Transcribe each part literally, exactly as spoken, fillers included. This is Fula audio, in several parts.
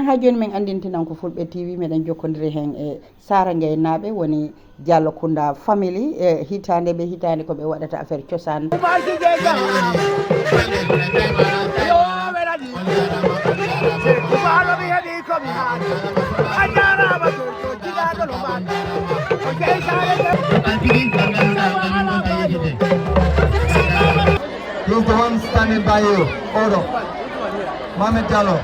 Haa jooni, min anndintinan ko Fulɓe T V, meɗen jokkondiri heen e Sara Gaye naaɓe, woni Diallo Kounda family, e hitaande ɓe hitaande ko ɓe waɗata affaire cosaan. He's the one standing by you. Odo. Mohamed Diallo.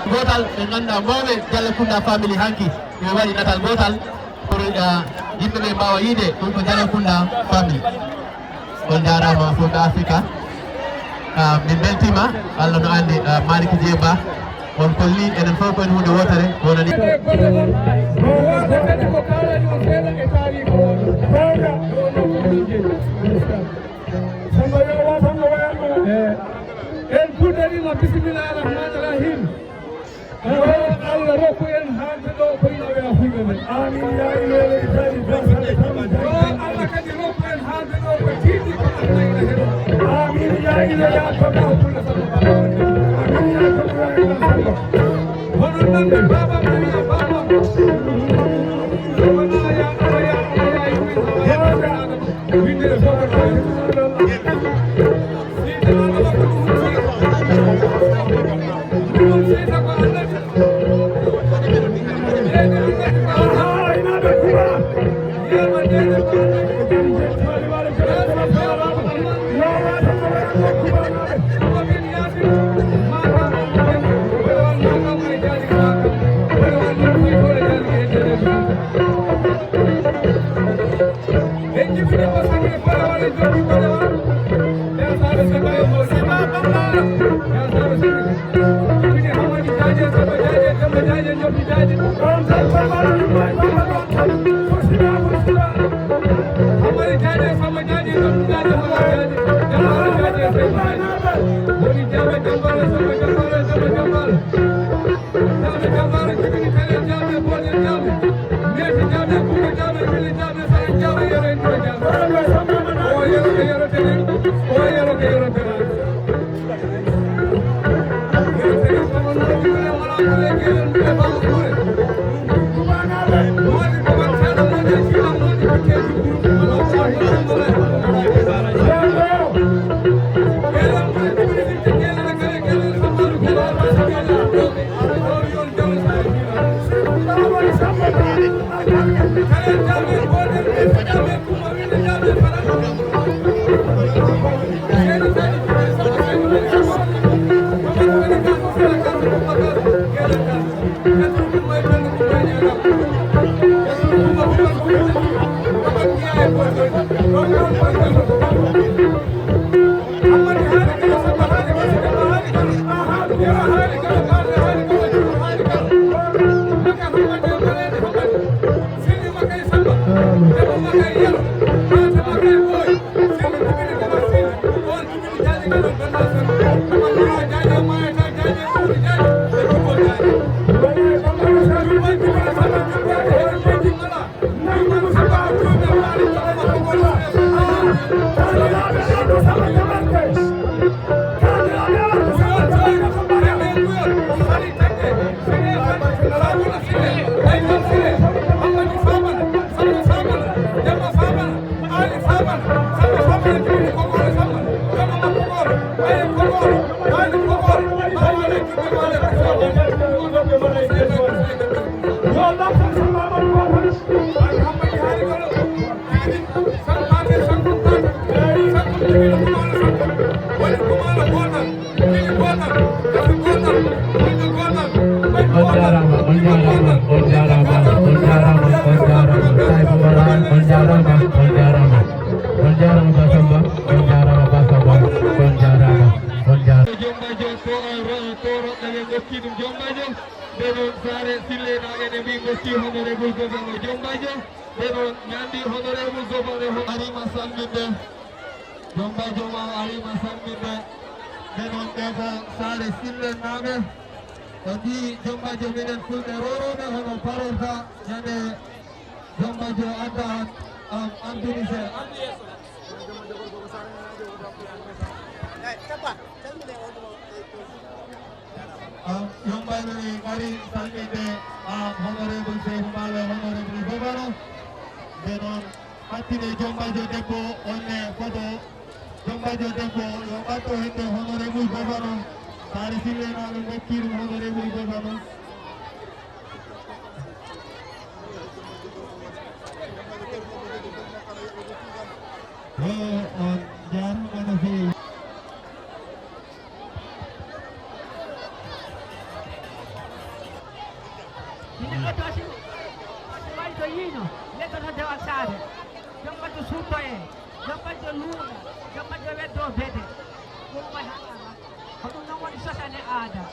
Gootal, ɓe ngannduɗaa mawɓe Diallo Kounda family hanki, ɓe waɗi natal gootal pour, ah, yimɓe ɓe mbaawa yiide ɗum ko Diallo Kounda family. On njaaraama Fulɓe Afrika. Ah, min mbeltiima, Allah no anndi, ah, Malick Dieng Ba. On kolli enen fof ko en huunde wootere, wonani. Samba yo wa tan no wayanno. Eh, en puɗɗorima, bisimillahi rahmani rahim. Yo Allah rokku en haalde ɗo ko ina wela Fulɓe men. Amin ya ilo ya itali dan sale kama. Yo Allah kadi rokku en haalde ɗo ko tiiɗi ko Allah ina heɗo. Amin ya ilo ya ko ɗo Fulɓe samba. Amin ya ko ɗo ya samba. Hono nande baba Maria baba. Wona ya ya ya ya. On jaaraama, on jaaraama, on jaaraama, on jaaraama, on jaaraama. Saay Baba Laal, on jaaraama, on jaaraama. On jaaraama Ba Samba, on jaaraama Ba Samba, on jaaraama, on jaaraama. Jombaajo, ko, ko roɗɗo ɓe ngokki ɗum Jombaajo. Ɓe noon Saare Sille na ene mbi ngokki honorable gouverneur Jombaajo. Ɓe noon ñaandi honorable gouverneur ho-, arima salminde. Jombaajo ma arima salminde. Ɓe noon ɓe ko Saare Sille naaɓe. O mbi Jombaajo minen Fulɓe rorooɓe hono parorta ñande Jombaajo adda Ardude seeɗa. Yombayno ne ngari salminde, ah, honorable Seydou Mballo, honorable Bobano. Nde noon, ɓattine Jombajo debbo, on ne foto Jombajo debbo, yo ɓatto hedde honorable Bobano. Saare Sille naa ɗum ndokkii ɗum honorable Bobano. Yo, on njaaraama no feewi. Ine ɗo toosi, toosi wayi to yiino, leggal to dewal saare. Jom ɓaddu suuɗɗo e, jom ɓaddu luuɗa, jom ɓaddu weddo bede. Ɗum wayi haa ala. Ko ɗum noon woni sosane aada.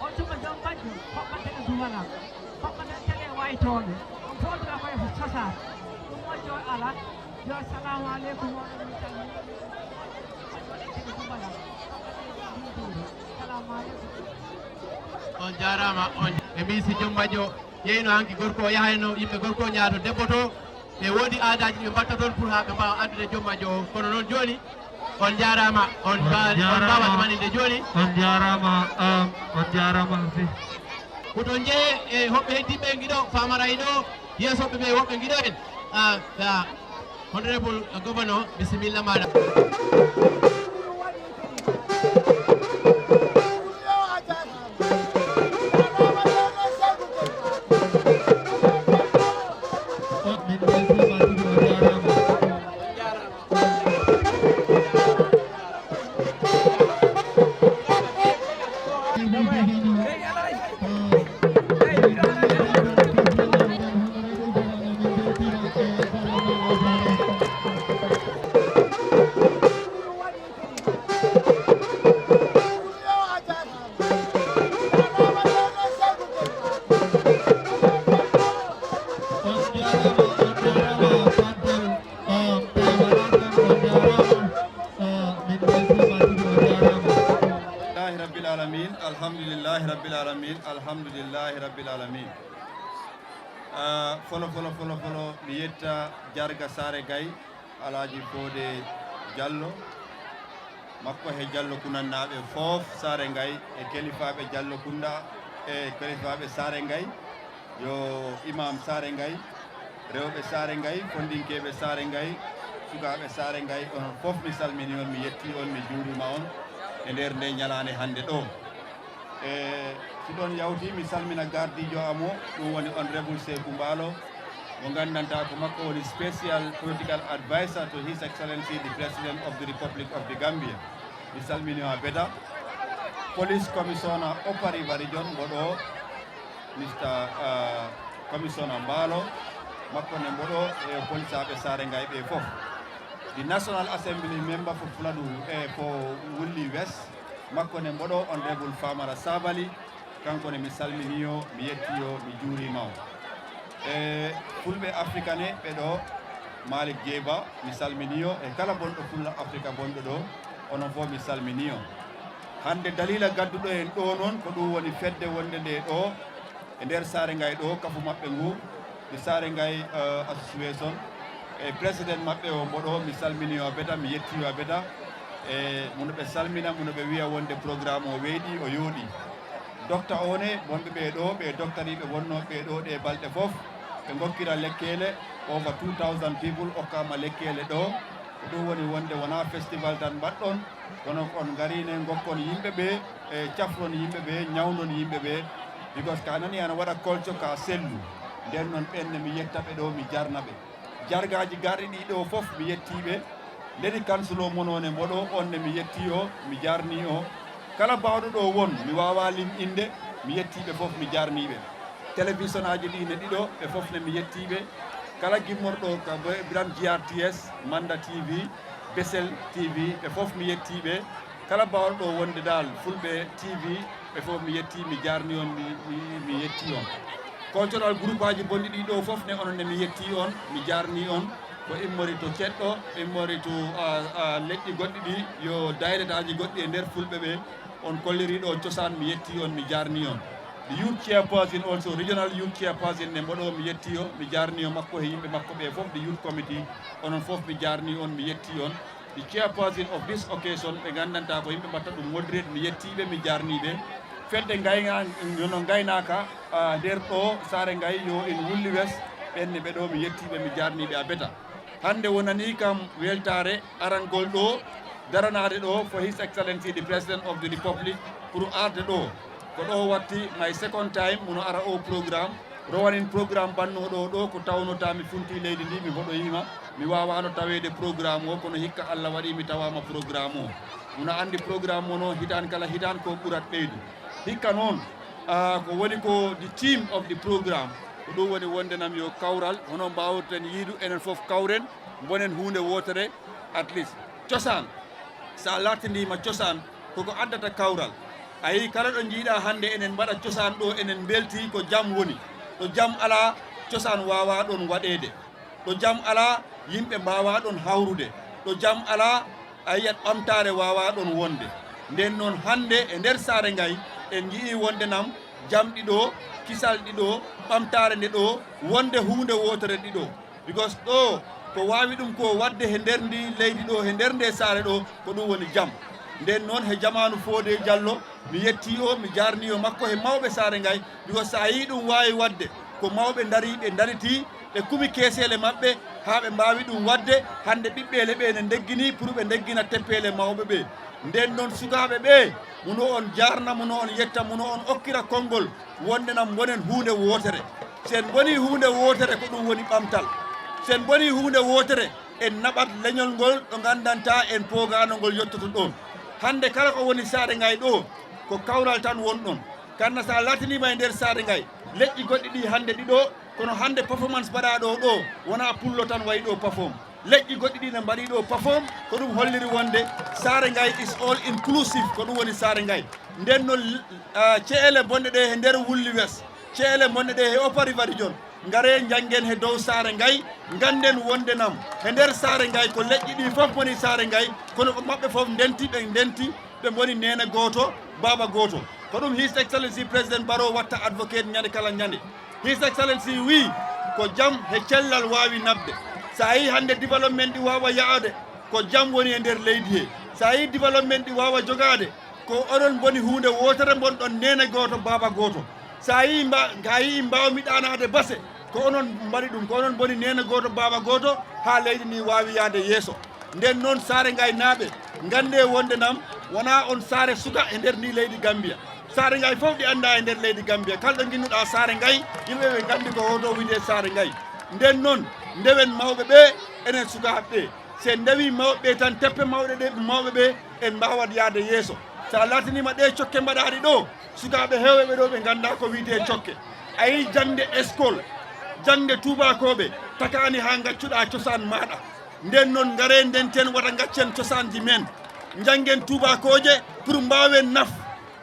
On tuma jom bajjo, hoɓɓante no duwala, hoɓɓante tele waytooɓe. On foodira koye sosaade. Ɗum moƴƴo ala. Yo, assalamu aleykum wa rahmatullahi. Salamu aleykum. On jaaraama, on ɓe mbii si Jom Bajo ƴeewno hanki gorko o yahayno, yimɓe gorko o njaha to debbo to, ɓe woodi aadaaji ɗi ɓe mbaɗta toon pour haa ɓe mbaawa addude Jom Bajo o. Kono noon jooni, on njaaraama, on mbaa-, on mbaawaa ɗumaninde jooni. On njaaraama, um, on njaaraama Hafiz. Ko to njeye e hoɓɓe heddiiɓe ngiɗo, Famara e ɗo, yeeso hoɓɓe ɓe woɓɓe ngiɗo en. Ah, ah. Honorable Governor, bisimilla maaɗa. Alhamdulillahi rabbil alamin, alhamdulillahi rabbil alamin, alhamdulillahi rabbil alamin. Ah, folo folo folo folo, mi yetta jarga Saare Gay, Alaaji Foode Jallo, makko he Jallo Kunannaaɓe fof Saare Gay, e kelifaaɓe Jallo Kunda, e kelifaaɓe Saare Gay, yo imam Saare Gay, rewɓe Saare Gay, fondinkeeɓe Saare Gay, sukaaɓe Saare Gay, onon fof mi salmini on, mi yetti on, mi juurima on e nder nde ñalaande hannde ɗo. E si ɗon yawti, mi salmina gardiijo am o, ɗum woni Honorable Seeku Mbaalo, mo nganndantaa ko makko woni Special Political Advisor to His Excellency the President of the Republic of the Gambia. Mi salmini ma beta. Police Commissioner Opari Barijon mbo ɗo, Mister ah, Commissioner Mbaalo, makko ne mbo ɗo e polisaaɓe Saare Ngay ɓe fof. The National Assembly Member for Fuladu e for Wulli West, makko ne mbo ɗo Honorable Famara Sabali, kanko ne mi salmini o, mi yetti o, mi juurima o. E fulɓe Afrika ne ɓe ɗo, Malik Jeeba, mi salmini o, e kala bonɗo fulla Afrika bonɗo ɗo, onon fof mi salmini o. Hannde daliila gadduɗo en ɗo noon ko ɗum woni fedde wonde nde ɗo e nder Saare Ngay ɗo, kafu maɓɓe ngu, the Saare Ngay eh, Association, e président maɓɓe o mbo ɗo, mi salmini o beta, mi yetti o beta, e muno ɓe salmina, muno ɓe wiya wonde programme o weeɗi, o yooɗi. Dokta o ne, wonɓe ɓe ɗo, ɓe doktariiɓe wonnooɓe ɓe ɗo ɗe balɗe fof, ɓe ngokkira lekkeele, over two thousand people okkama lekkeele ɗo. Ko ɗum woni wonde wona festival tan mbaɗɗon, kono ko on ngari ne ngokkon yimɓe ɓe, e cafron yimɓe ɓe, ñawndon yimɓe ɓe, because ka nani ana waɗa kolco ka sellu. Nden noon ɓen ne mi yetta ɓe ɗo, mi jarna ɓe. Jargaaji garɗi ɗi ɗo fof mi yettii ɓe. Leydi kansulo mon o ne mbo ɗo, on ne mi yettii o, mi jarnii o. Kala baawɗo ɗo won, mi waawaa lim innde, mi yettii ɓe fof, mi jarnii ɓe. Télévision aji ɗi ne ɗiɗo, ɓe fof ne mi yettii ɓe. Kala gimmorɗo ka Be- Biram G R T S, Manda T V, Besel T V, ɓe fof mi yettii ɓe. Kala baawɗo ɗo wonde dal Fulɓe T V, ɓe fof mi yettii, mi jarnii on, mi, mi, mi yettii on. Cultural groupe aji bonɗi ɗi ɗo fof ne, onon ne mi yettii on, mi jarnii on. Ko immori to Ceɗɗo, immori to ah, ah, leƴƴi goɗɗi ɗi, yo dayretaaji goɗɗi e nder Fulɓe ɓe, on kolliri ɗo cosaan, mi yettii on, mi jarnii on. The youth chairperson also, regional youth chairperson ne mboɗo, mi yetti o, mi jarni o makko e yimɓe makko ɓe fof, the youth committee, onon fof mi jarni on, mi yetti on. The chairperson of this occasion, ɓe ngandanta ko yimɓe mbatta ɗum moderate, mi yetti ɓe, mi jarni ɓe. Fedde ngayna-, no ngaynaaka, ah, nder ɗo Saare Ngay, yo en wulli wes, ɓenne ɓe ɗo, mi yetti ɓe, mi jarni ɓe a beta. Hannde wonani kam weltaare arangol ɗo, daranaade ɗo for His Excellency the President of the Republic pour arde ɗo. Ko ɗo watti my second time muno ara o programme, rowanin programme bannooɗo o ɗo ko tawnota mi funti leydi ndi, mi hoɗoyima, mi wawano taweede programme o, kono hikka Allah waɗi mi tawama programme o. Muna anndi programme o noon hitaan kala hitaan ko ɓurat ɓeydu. Hikka noon, ah, ko woni ko the theme of the programme, ko ɗum woni wonde nam yo kawral, hono mbaawirten yiidu enen fof kawren, mbonen huunde wootere, at least. Cosaan, so a laatindiima cosaan, koko addata kawral. A yii kala ɗo njiiɗa hannde enen mbaɗa cosaan ɗo, enen mbelti ko jam woni. Ɗo jam alaa, cosaan waawaa ɗoon waɗeede. Ɗo jam alaa, yimɓe mbaawaa ɗoon hawrude. Ɗo jam alaa, a yiyat ɓamtaare waawaa ɗoon wonde. Ndeen noon hannde e nder Saare Ngay, en njiyii wonde nam jamɗi ɗo, kisal ɗi ɗo, ɓamtaare nde ɗo, wonde huunde wootere ɗi ɗo. Because ɗo ko waawi ɗum ko waɗde he nder ndi leydi ɗo, he nder nde saare ɗo, ko ɗum woni jam. Ndeen noon he jamaanu Fodé Diallo, mi yetti o, mi jarni o makko he mawɓe Saare Ngay, because so a yii ɗum waawi waɗde, ko mawɓe ndarii, ɓe ndaritii, ɓe kuɓi keeseele maɓɓe haa ɓe mbaawi ɗum waɗde. Hannde ɓiɓɓe leɓe ene ndeggini pour ɓe ndeggina teppeele mawɓe ɓe. Ndeen noon sukaaɓe ɓe, muno on jaarna, muno on yetta, muno on okkira konngol, wonde nam mbonen huunde wootere. So en mbonii huunde wootere, ko ɗum woni ɓamtal. So en mbonii huunde wootere, en naɓat leñol ngol ɗo nganndanta en poogaano ngol yottoto ɗoon. Hannde kala ko woni Saare Ngay ɗo, ko kawral tan won ɗoon. Kanna so a laatiniima e nder Saare Ngay, leƴƴi goɗɗi ɗi hannde ɗiɗo, kono hannde performance mbaɗaa ɗo ɗo, wonaa pullo tan wayi ɗo perform. Leƴƴi goɗɗi ɗi ne mbaɗi ɗo perform, ko ɗum holliri wonde Saare Ngay is all inclusive, ko ɗum woni Saare Ngay. Ndeen noon, ah, ceele bonɗe ɗe he nder Wulli West, ceele bonɗe ɗe he Upper River Region, ngare njanngen he dow Saare Ngay, ngannden wonde nam he nder Saare Ngay ko leƴƴi ɗi fof ngoni Saare Ngay, kono ko maɓɓe fof ndenti, ɓe ndenti, ɓe ngoni neene gooto, baaba gooto. Ko ɗum His Excellency President Barrow watta advocate ñande kala ñande. His Excellency wii ko jam he cellal waawi naɓde. So a yii hannde development ɗi waawa yaade, ko jam woni e nder leydi he. So a yii development ɗi waawa jogaade, ko onon mboni huunde wootere, mbonɗon neene gooto, baaba gooto. So a yii mba-, a yii mbaawmi ɗaanaade base, ko onon mbaɗi ɗum, ko onon mboni neene gooto, baaba gooto, haa leydi ndi waawi yahde yeeso. Ndeen noon, Saare Ngaynaaɓe, nganndee wonde nam wonaa on saare suka e nder ndi leydi Gambia. Saare Ngay fof ɗi anndaa e nder leydi Gambia. Kala ɗo nginnuɗaa Saare Ngay, yimɓe ɓe nganndi ko hoto wiyetee Saare Ngay. Ndeen noon, ndewen mawɓe ɓe, enen sukaaɓe ɓe. So en ndewii mawɓe ɓe tan, teppe mawɗe ɗe, mawɓe ɓe, en mbaawat yahde yeeso. So a laatiniima ɗe cokke mbaɗaaɗe ɗo, sukaaɓe heewɓe ɓe ɗo ɓe nganndaa ko wiyetee cokke. A yii jaŋde eskol, jaŋde tuubakooɓe, takaani haa ngaccuɗaa cosaan maaɗa. Ndeen noon, ngaree ndenten wata ngaccen cosaanji men. Njanngen tuubakooje pour mbaawen naf,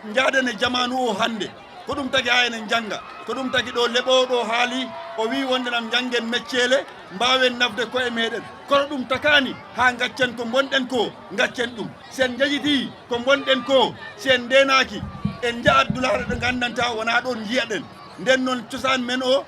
njaaden e jamaanu o hannde. Ko ɗum tagi haa enen njannga. Ko ɗum tagi ɗo leɓoowo ɗo haali, o wii wonde nam njanngen mecceele, mbaawen nafde koye meɗen. Kono ɗum takaani haa ngaccen ko mbonɗen ko, ngaccen ɗum. Si en njajitii ko mbonɗen ko, si en ndeenaaki, en njahat dulaare ɗo nganndantaa wonaa ɗoon njiyaɗen. Ndeen noon cosaan men o,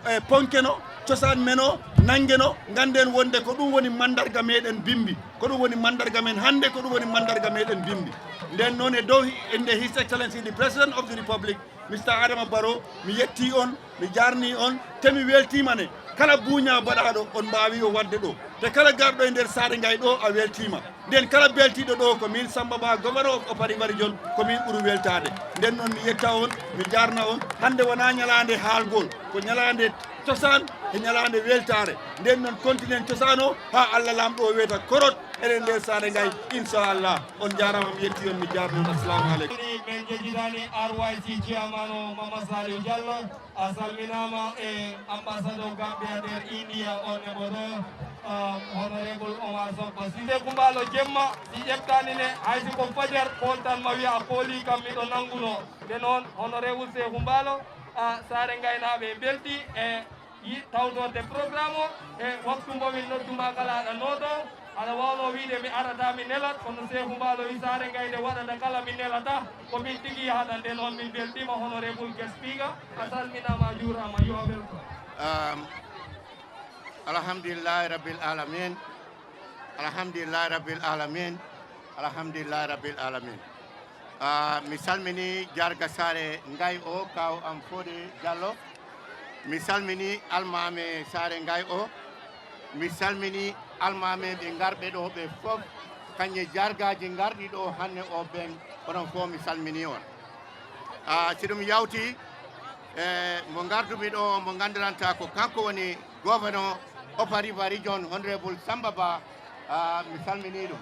e ponkeno, cosaan men o, nanngeno, ngannden wonde ko ɗum woni manndarga meɗen bimbi. Ko ɗum woni manndarga men hannde, ko ɗum woni manndarga meɗen bimbi. Ndeen noon e dow hi-, innde His Excellency the President of the Republic, Mister Adama Barrow, mi yettii on, mi jaarnii on, te mi weltiima ne. Kala buuñaa baɗaaɗo, on mbaawi o waɗde ɗo. Te kala garɗo e nder Saare Ngay ɗo, a weltiima. Ndeen kala beltiiɗo ɗo, ko miin Samba Ba, Governor of Upper River Region, ko miin ɓuri weltaade. Ndeen noon mi yetta on, mi jaarna on. Hannde wonaa ñalaande haalgol, ko ñalaande cosaan e ñalaande weltaare. Ndeen noon kontinen cosaan o haa Allah Laamɗo o weeta korot enen nder Saare Ngay, inchallah. On jaaraama, mi yettii on, mi jaarnii on. Assalamu aleykum. Min jejjitaani R Y C chairman o, Mama Saliou Diallo. A salminaama e ambassadeur Gambia nder India, on e mo ɗo, ah, Honorable Omar Sohba. Sise Kumbalo jemma, si ƴettaani ne, hay si ko fajar, pooltan ma wiya a pooli kam miɗo nannguno. Nde noon, Honorable Seeku Mbaalo, a Saare Ngaynaaɓe mbelti e yi-, tawtorde programme o, e waktu mbo min noddu ma kala aɗa nooto. Aɗa waawno wiide mi arata mi nelat, kono Seeku Mbaalo wi Saare Ngaye nde waɗata kala mi nelata, ko min tigi yahata. Nden on min mbeltiima, honorable guest speaker, a salminaama, a juuraama, you are welcome. Um, alhamdulillahi rabbil alamin. Alhamdulillahi rabbil alamin. Alhamdulillahi rabbil alamin. Ah, mi salmini jarga Saare Ngaye o, kaw am Fode Diallo. Mi salmini almaami Saare Ngaye o. Mi salmini almaami ɓe ngarɓe ɗo ɓe fof, kañe jargaaji ngarɗi ɗo hannde o ɓen, onon fof mi salmini on. Ah, si ɗum yawti, e mo ngardumi ɗo, mo nganndiranta ko kanko woni gouverneur Upper River Region, Honorable Samba Ba, ah, mi salmini ɗum.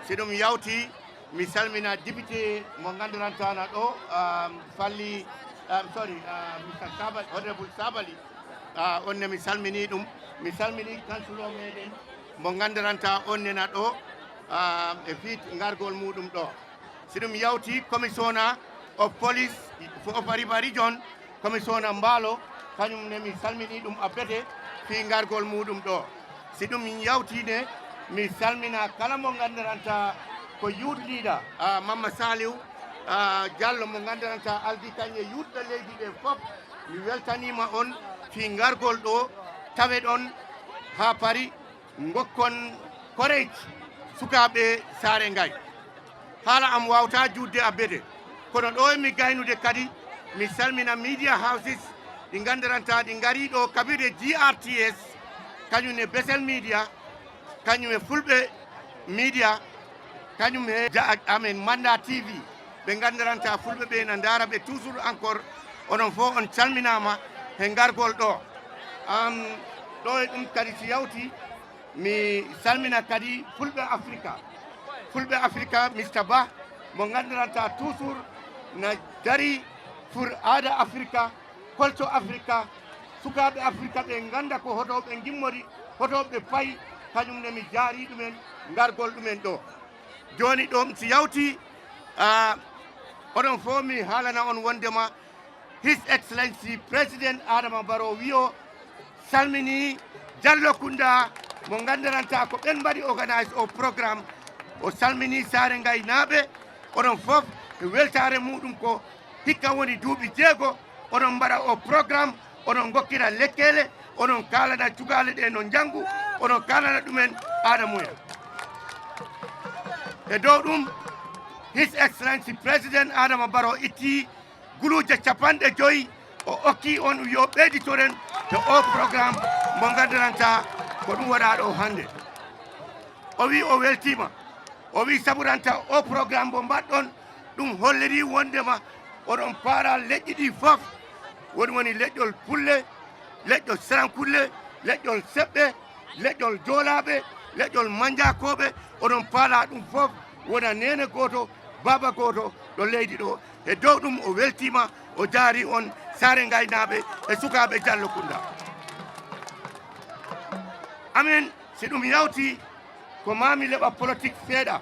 Si ɗum yawti, mi salmina député mo nganndiranta na ɗo, ah, Falli, ah, sorry, ah, Mister Sabali, Honorable Sabali, ah, on ne mi salmini ɗum. Mi salmini kansulo meɗen mo nganndiranta on ne na ɗo, ah, e fiit ngargol muɗum ɗo. Si ɗum yawti, commissioner of police for Upper River Region, commissioner Mbaalo, kañum ne mi salmini ɗum abbete fii ngargol muɗum ɗo. Si ɗum yawti ne, mi salmina kala mo nganndiranta ko youth leader, ah, Mamma Saliou, ah, Diallo mo nganndiranta aldi kañe youth ɓe leydi ɓe fof. Mi weltaniima on fii ngargol ɗo, tawe ɗon haa Paris. Ngokkon courage sukaaɓe Saare Ngaye. Haala am waawta juutde abbete, kono ɗo e mi gaynude kadi, mi salmina media houses ɗi nganndiranta ɗi ngari ɗo kaɓirde G R T S, kañum e Besel Media, kañum e Fulɓe Media, kañum e ja-, amen Manda T V. Ɓe nganndiranta Fulɓe ɓe na ndaara ɓe toujours encore. Onon fof on calminaama he ngargol ɗo. Am, ɗo e ɗum kadi si yawti, mi salmina kadi Fulɓe Afrika. Fulɓe Afrika, Mister Ba, mo nganndiranta toujours na dari pour aada Afrika, culture Afrika, sukaaɓe Afrika ɓe ngannda ko hoto ɓe ngimmori, hoto ɓe payi, kañum ne mi jaari ɗumen, ngargol ɗumen ɗo. Jooni ɗum si yawti, ah, oɗon fof mi haalana on wondema His Excellency President Adama Barrow wiyo salmini Jallo Kunda mo nganndiranta ko ɓen mbaɗi organise o programme. O salmini Saare Ngaynaaɓe, oɗon fof e weltaare muɗum ko hikka woni duuɓi jeego oɗon mbaɗa o programme, oɗon ngokkira lekkele, oɗon kaalana cukaale ɗe no njanngu, oɗon kaalana ɗumen aada mumen. E dow ɗum, His Excellency President Adama Barrow itti guluuje capanɗe joyi, o okki on, o wi o ɓeyditoren to o programme mo nganndiranta ko ɗum waɗaa ɗo hannde. O wi o weltiima, o wi saburanta o programme mo mbaɗɗon, ɗum holliri wondema oɗon paara leƴƴi ɗi fof, woni woni leƴƴol Pulle, leƴƴol Sarankulle, leƴƴol Seɓɓe, leƴƴol Joolaaɓe, leƴƴol Mannjakooɓe, oɗon paala ɗum fof wona neene gooto, baaba gooto ɗo leydi ɗo. E dow ɗum o weltiima, o jaari on Saare Ngaynaaɓe e sukaaɓe Jallo Kunda. Amin, si ɗum yawti, ko maa mi leɓa politik seeɗa,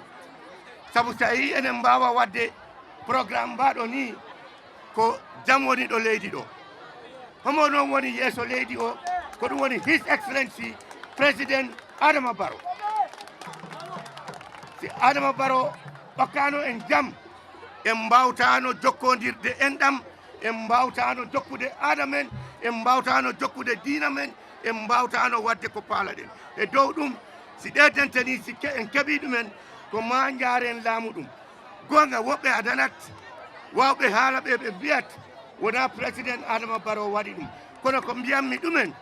sabu so a yii enen mbaawa waɗde programme mbaɗo nii, ko jam woni ɗo leydi ɗo. Homo noon woni yeeso leydi o? Ko ɗum woni His Excellency President Adama Barrow. Si Adama Barrow okkaano en jam, en mbaawtaano jokkondirde enɗam, en mbaawtaano jokkude aada men, en mbaawtaano jokkude diina men, en mbaawtaano waɗde ko paalaɗen. E dow ɗum, si ɗe dente nii, si ke-, en keɓii ɗumen, ko maa njaaren laamu ɗum. Goonga, woɓɓe adanat, waawɓe haala ɓe, ɓe mbiyat wonaa President Adama Barrow waɗi ɗum. Kono ko mbiyanmi ɗumen,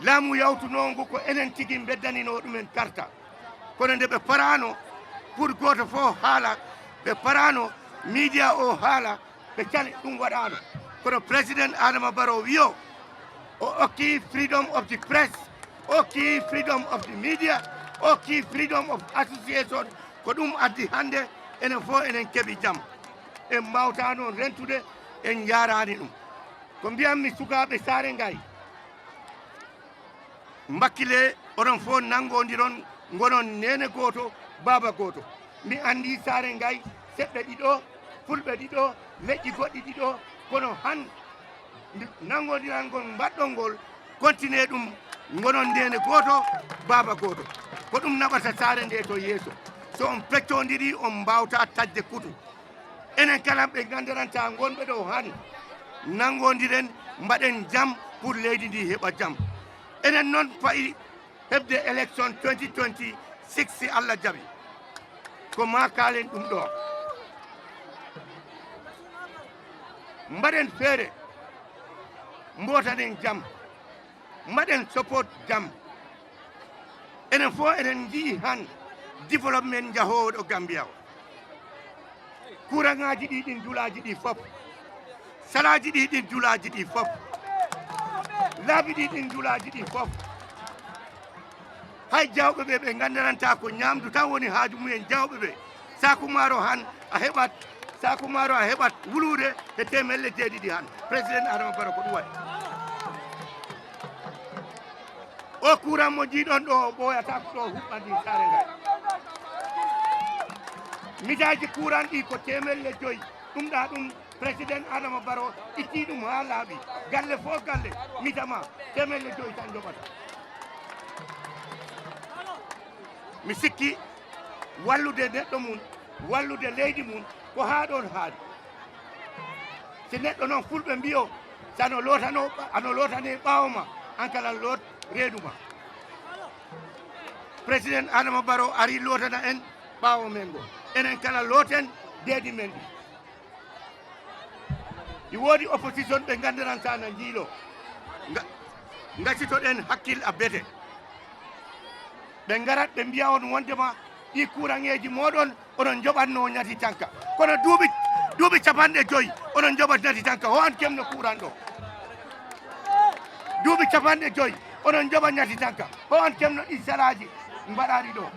laamu yawtunoo ngu ko enen tigi mbeddaninoo ɗumen karta. Kono nde ɓe paraano pour gooto fof haala, ɓe paraano media o haala, ɓe cali, ɗum waɗaano. Kono President Adama Barrow wiyo, o okki freedom of the press, o okki freedom of the media, o okki freedom of association. Ko ɗum addi hannde enen fof enen keɓi jam. En mbaawtaa noon rentude, en njaaraani ɗum. Ko mbiyanmi sukaaɓe Saare Ngaye, mbakkile, oɗon fof nanngondiron, ngonon neene gooto, baaba gooto. Mi anndi Saare Ngaye, seɓɓe ɗiɗo, fulɓe ɗiɗo, leƴƴi goɗɗi ɗiɗo, kono han nanngondirangol mbaɗɗon ngol, continue ɗum, ngonon ndeene gooto, baaba gooto. Ko ɗum naɓata saare nde to yeeso. So on peccondiri, on mbaawta taƴde kutu. Enen kala ɓe nganndiranta ngonɓe ɗo han, nanngondiren, mbaɗen jam pour leydi ndi heɓa jam. Enen noon payi heɓde élection twenty twenty-six, si Allah jaɓi. Ko maa kaalen ɗum ɗo. Mbaɗen feere, mbootanen jam, mbaɗen support jam. Enen fof eɗen njii han développement njahoowo ɗo Gambia o. Kuuraŋaaji ɗi, ɗin dulaaji ɗi fof, salaaji ɗi, ɗin dulaaji ɗi fof, laabi ɗi, ɗin dulaaji ɗi fof. Hay jawɓe ɓe, ɓe nganndiranta ko ñaamdu tan woni haaju mumen, jawɓe ɓe, saaku maaro han a heɓat, saaku maaro a heɓat wuluure he teemedde jeeɗiɗi han. Président Adama Barrow ko ɗum waɗi. O kuuran mo njiiɗon ɗo, o ɓooyataa ko ɗo huɓɓanii saare ngal. Mitaaji kuuran ɗi ko teemedde joyi. Ɗum ɗa ɗum, Président Adama Barrow ittii ɗum haa laaɓi. Galle fof galle, mita ma, teemedde joyi tan njoɓata. Mi sikki wallude neɗɗo mum, wallude leydi mum, ko haa ɗoon haadi. Si neɗɗo noon, fulɓe mbiyo, so ano lootano, ano lootane ɓaawo ma, aan kala loot reedu ma. Président Adama Barrow ari lootana en ɓaawo men ngo. Enen kala looten deedi men ɗi. Ɗi woodi opposition ɓe nganndiranta na njiilo. Nga-, ngacitoɗen hakkil a bete. Ɓe ngarat ɓe mbiya on wondema ɗi kuuraŋeeji mooɗon onon njoɓatno ñati tanka. Kono duuɓi, duuɓi capanɗe joyi onon njoɓat ñati tanka. Ho on kemno kuuran ɗo? Duuɓi capanɗe joyi onon njoɓat ñati tanka. Ho on kemno ɗi salaaji mbaɗaɗi ɗo?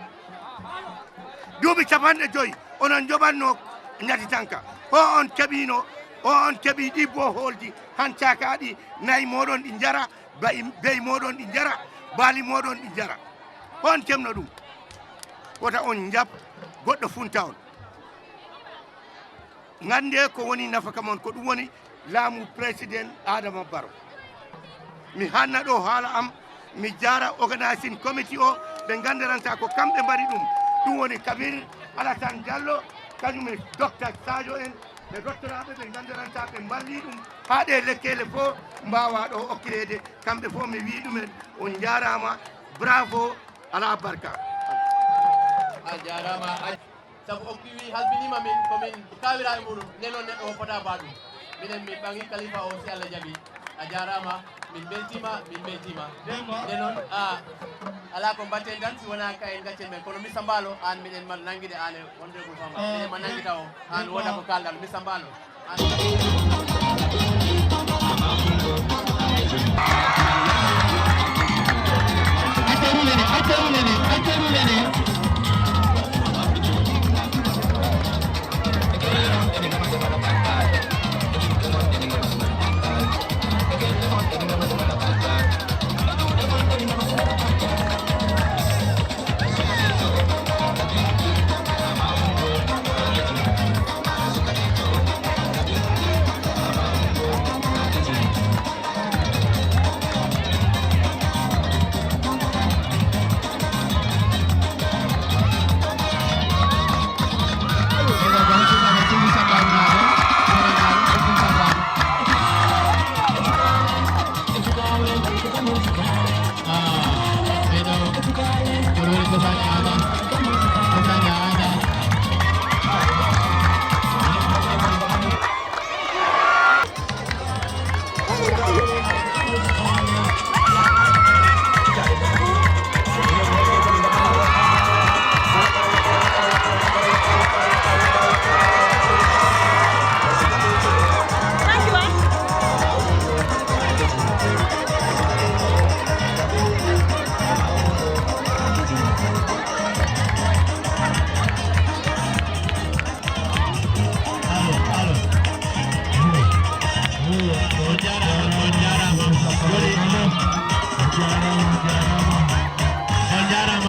Duuɓi capanɗe joyi onon njoɓatno ñati tanka. Ho on keɓino, ho on keɓi ɗi boholji han caakaaɗi nayi mooɗon ɗi njara, bayi, beyi mooɗon ɗi njara, baali mooɗon ɗi njara. Ho on kemno ɗum? Wota on njaɓ goɗɗo funta on. Ngannde ko woni nafaka mon, ko ɗum woni laamu Président Adama Barrow. Mi hanna ɗo haala am, mi jaara organizing committee o, ɓe nganndiranta ko kamɓe mbaɗi ɗum. Ɗum woni Kabir Alassane Diallo, kañum e Docteur Sadio en, ɓe rottoraaɓe ɓe nganndiranta ɓe mballi ɗum haa ɗe lekkele fof mbaawa ɗo okkireede. Kamɓe fof mi wii ɗumen, on njaaraama, bravo, alaa barka. A jaaraama. Sabu o wi halfiniima min, ko min kaawiraaɓe muɗum, nden noon neɗɗo o fota ba ɗum. Minen min ɓaŋi kalifa o, si Allah jaɓi. A jaaraama, min mbeltiima, min mbeltiima. Nden noon, a, alaa ko mbaɗten tan, si wonaa ka en gaccen men. Kono Missa Mbaalo, aan miɗen ma nanngude, aan e honorable Farmer. Miɗen ma nanngita o, aan wooda ko kaalɗaa, Missa Mbaalo.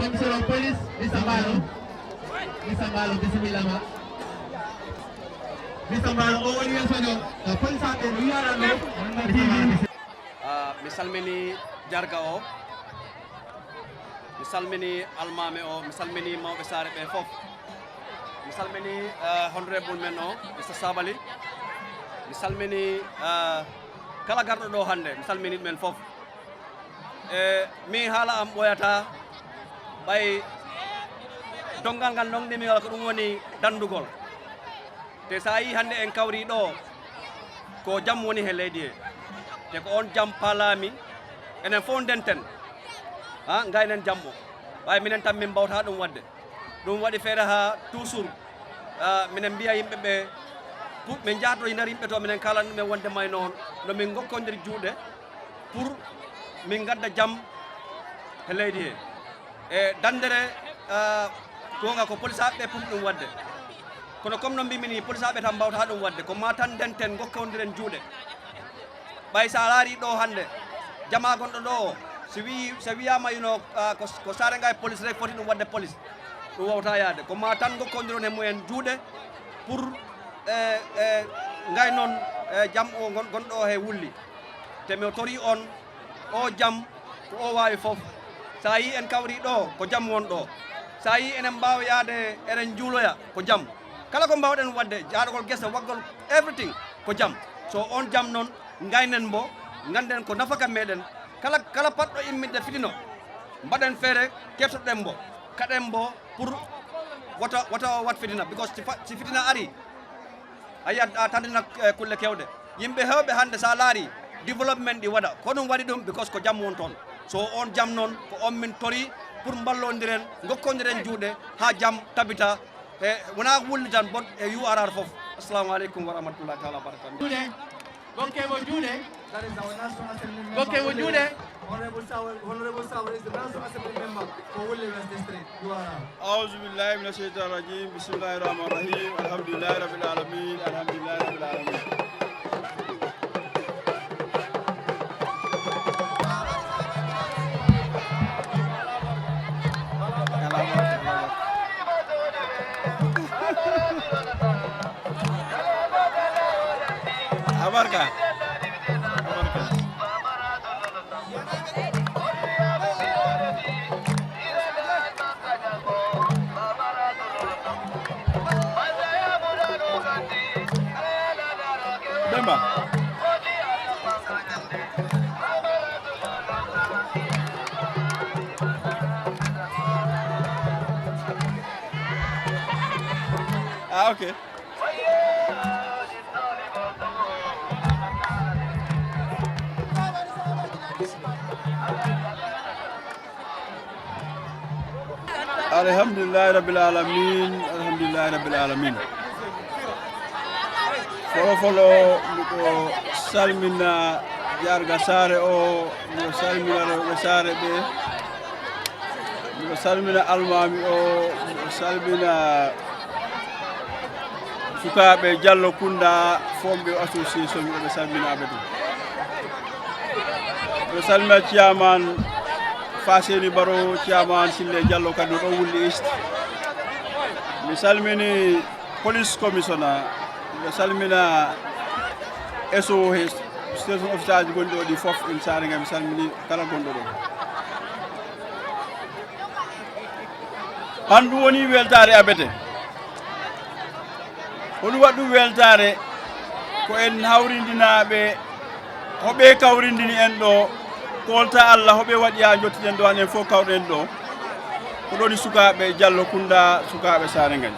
Commissaire of police, Missa Mbaalo. Missa Mbaalo, bisimilla ma. Missa Mbaalo, o woni yeeso jo. Police aɓe no wiyaɗa ɗo. Ah, mi salmini jarga o. Mi salmini almaami o, mi salmini mawɓe saare ɓe fof. Mi salmini, eh, honorable men o, Mister Sabali. Mi salmini, eh, kala garɗo ɗo hannde, mi salmini ɗumen fof. E mi haala am ɓooyata, ɓay donngal ngal ndongnimi ngal ko ɗum woni danndugol. Te so a yii hannde en kawri ɗo, ko jam woni he leydi he. Te ko on jam paalaami, enen fof ndenten, ha, ngaynen jam o. Ɓay minen tan min mbawta ɗum waɗde. Ɗum waɗi feere haa toujours, ah, minen mbiya yimɓe ɓe, pour min njahdo e nder yimɓe to, minen kaalana ɗumen wonde may noon, no min ngokkondir juuɗe pour min ngadda jam he leydi he. E danndere, ah, goonga ko polisaaɓe ɓe poti ɗum waɗde. Kono comme no mbimi ni, polisaaɓe tan mbawta ɗum waɗde. Ko ma tan ndenten, ngokkondiren juuɗe. Ɓay so a laari ɗo hannde, jamaa gonɗo ɗo o, si wi-, so wiyaama ino, ah, ko, ko Saare Ngaye police rek foti ɗum waɗde police, ɗum wawta yaade. Ko ma tan ngokkondiron he mumen juuɗe pour, eh, eh, ngaynon, eh, jam o gon-, gonɗo o he wulli. Te mi tori on, o jam ko o waawi fof. So a yii en kawri ɗo, ko jam won ɗo. So a yii enen mbaawa yaade, eɗen njuuloya, ko jam. Kala ko mbaawɗen waɗde, jaadagol gese, waggol everything, ko jam. So on jam noon, ngaynen mbo, ngannden ko nafaka meɗen. Kala, kala paɗɗo imminde fitino, mbaɗen feere, keɓtoɗen mbo, kaɗen mbo pour wota, wota o waɗ fitina. Because si fa-, si fitina ari, a yiyat a tandina, eh, kulle kewɗe. Yimɓe heewɓe hannde, so a laari, development ɗi waɗa. Ko ɗum waɗi ɗum, because ko jam won toon. So on jam noon, ko on min tori pour mballondiren, ngokkondiren juuɗe haa jam tabita. E wonaa wulli tan, bon, e U R R fof. Assalamu aleykum wa rahmatullahi taala wa barakatuh. Juuɗe. Gokke mo juuɗe. That is our National Assembly member. Gokke mo juuɗe. Honorable Sawal, Honorable Sawal is the National Assembly member for Wulli West District, U R R. أعوذ بالله من الشيطان الرجيم. بسم الله الرحمن الرحيم. الحمد لله رب العالمين. الحمد لله رب العالمين. Abarka. Abarka. Demba. Ah, ok. Alhamdulillahi rabbil alamin, alhamdulillahi rabbil alamin. Folo folo, miɗo salmina jarga saare o, miɗo salmina rewɓe saare ɓe, miɗo salmina almaami o, miɗo salmina sukaaɓe Jallo Kunda Fomɓe Association, miɗo ɓe salmina ɓe ɗum. Miɗo salmina chairman Faseni Baro, chairman Sille Jallo kadi no ɗo Wulli East. Mi salmini police commissioner, miɗo salmina S O H, station officer ji gonɗi ɗo ɗi fof, en saare ngal mi salmini kala gonɗo ɗo. Han ɗum woni weltaare Abete. Ko ɗum waɗi ɗum weltaare, ko en hawrindinaaɓe, hoɓe kawrindini en ɗo, koolta Allah, hoɓe waɗi haa njottiɗen ɗo, han en fof kawɗen ɗo. Ko ɗoni sukaaɓe Jallo Kunda, sukaaɓe Saare Ngañ.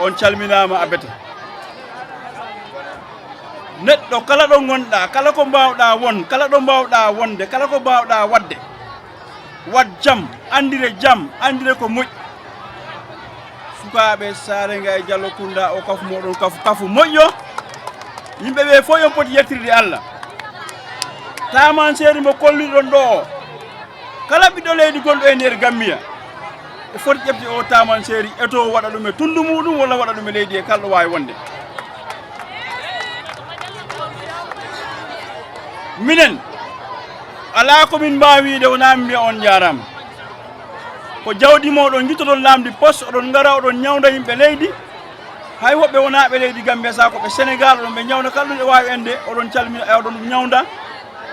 On calminaama Abete. Neɗɗo kala ɗo ngonɗaa, kala ko mbaawɗaa won, kala ɗo mbaawɗaa wonde, kala ko mbaawɗaa waɗde, waɗ jam, anndire jam, anndire ko moƴƴi. Sukaaɓe Saare Ngaye Jallo Kunda o kafu mooɗon kafu, kafu moƴƴo. Yimɓe ɓe fof yo poti yettirde Allah. Taamanseeri mo kolliɗon ɗo o, kala ɓiɗɗo leydi gonɗo e nder Gambiya, e foti ƴefde o taamanseeri, e to waɗa ɗum e tunndu muɗum, walla waɗa ɗum e leydi e kala ɗo waawi wonde. Minen, alaa ko min mbaawi wiide wonaa min mbiya on njaaraama. Ko jawdi mo oɗon njittoton laamdi pos, oɗon ngara oɗon ñawnda yimɓe leydi. Hay woɓɓe wonaaɓe leydi Gambiya, sa ko ɓe Senegal, oɗon ɓe ñawnda kala ɗum e waawi ende, oɗon calmina e oɗon ɗum ñawnda.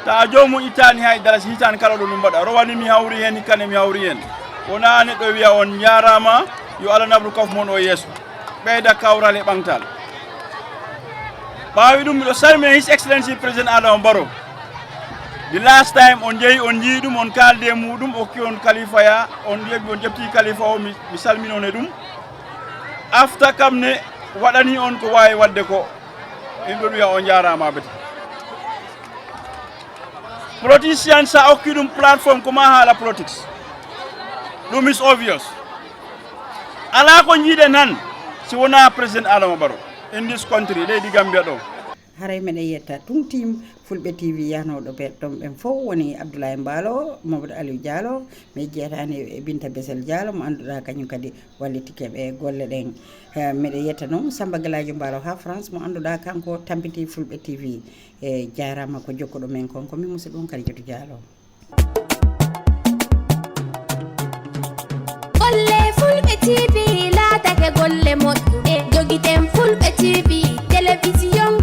Tawa joomum ittaani hay dara, si hitaani kala ɗo ɗum mbaɗa. Rowani mi hawri heen, hikkane mi hawri heen. Wonaa neɗɗo wiya on njaaraama, yo Allah naɓru kaf mon o yeeso. Ɓeyda kawral e ɓaŋtal. Ɓaawi ɗum, miɗo salmina His Excellency President Adama Barrow. The last time on njehi, on njii ɗum, on kaaldi e muuɗum, okki on kalifaya, on njeɓi, on ƴefti kalifa o, mi, mi salmini on e ɗum. Afta kam ne waɗani on ko waawi waɗde ko. En ɗon wiya on njaaraama bete. Politician, sa okki ɗum platform ko ma haala politics. Ɗum is obvious. Alaa ko njiiɗen han si wonaa President Adama Barrow in this country, leydi Gambia ɗo. Haray meɗen yetta tun tim Fulɓe T V yahnooɗo ɓe ɗon ɓen fof woni Abdoulaye Mbaalo, Mamadou Aliou Diallo, mi jeyataani e Binta Besel Diallo mo annduɗaa kañum kadi wallitike ɓe golle ɗen. Eh, miɗo yetta noon Samba Galadio Mbaalo haa France mo annduɗaa kanko tampiti Fulɓe T V. E jaaraama ko jokkuɗo men kon, ko min musidɗo on Kadijatou Diallo. Golle Fulɓe T V laatake golle moƴƴuɗe. Jogiten Fulɓe T V, télévision